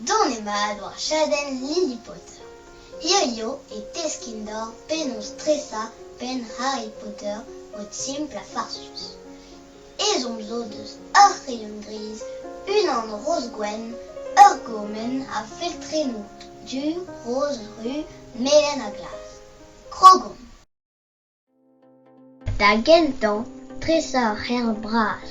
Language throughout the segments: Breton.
Donemat war chadenn Lily Potter. Hirio e teskin deoc'h penaos tresañ penn Harry Potter mod simpl ha farsus. Ezhomm zo deus ur c'hreion gris, unan roz-gwenn, ur gomenn ha feltrennoù du, roz, ru, melen ha glas. Krogomp! Da gentañ, tresañ ur c'hêr bras.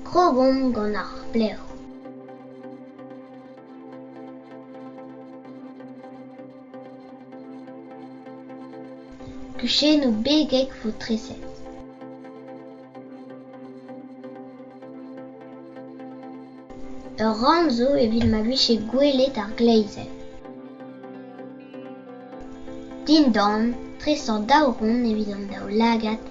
Krogomp gant ar blev. Kuchennoù begek 'vo treset. Ur rann zo evit ma vije gwelet ar gleizhenn. Dindan, tresañ daou ront evit an daoulagad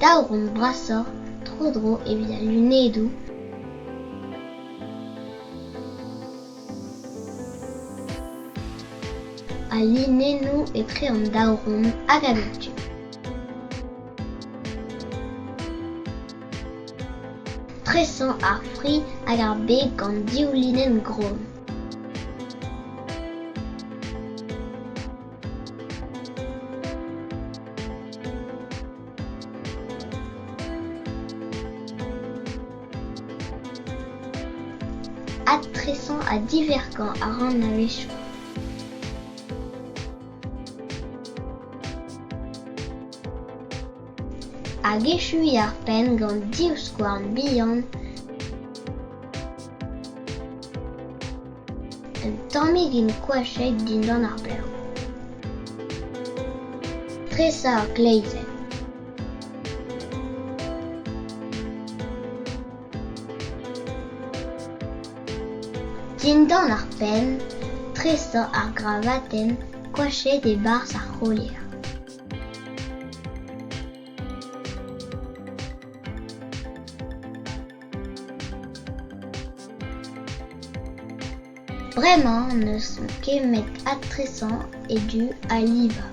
Daou ront brasoc'h tro-dro evit al lunedoù ha linennoù etre an daou ront hag a bep tu. Tresañ ar fri hag ar beg gant div linenn gronn. Adtresañ ha diverkañ a ran a-wechoù. Hag echuiñ ar penn gant divskouarn bihan Un tammig int koachet dindan ar blev. Tresañ ar gleizhenn. Dindan ar penn, tresañ ar gravatenn koachet e-barzh ar c'holier. Bremañ n'eus ket met adtresañ e du ha livañ.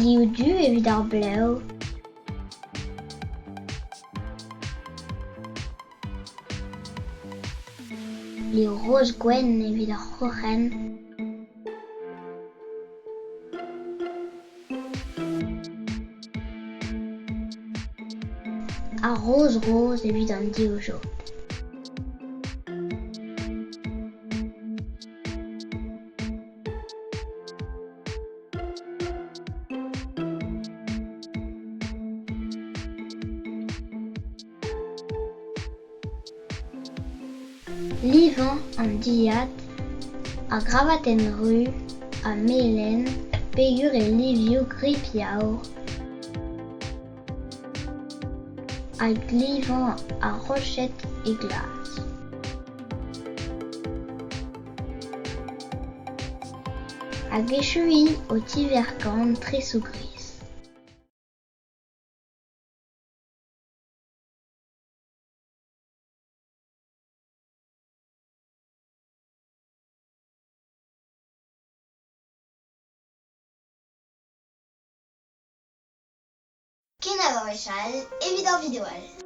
Liv du evit ar blev. Liv roz-gwenn evit ar c'hroc'hen. Ar roz-roz evit an divjod. Livañ an dilhad, ar gravatenn ruz ha melen peogwir e livioù grip-yaou hag livañ ar roched e glas. Hag echuiñ o tiverkañ an tresoù gris. Kenavo wech all evit ur video all.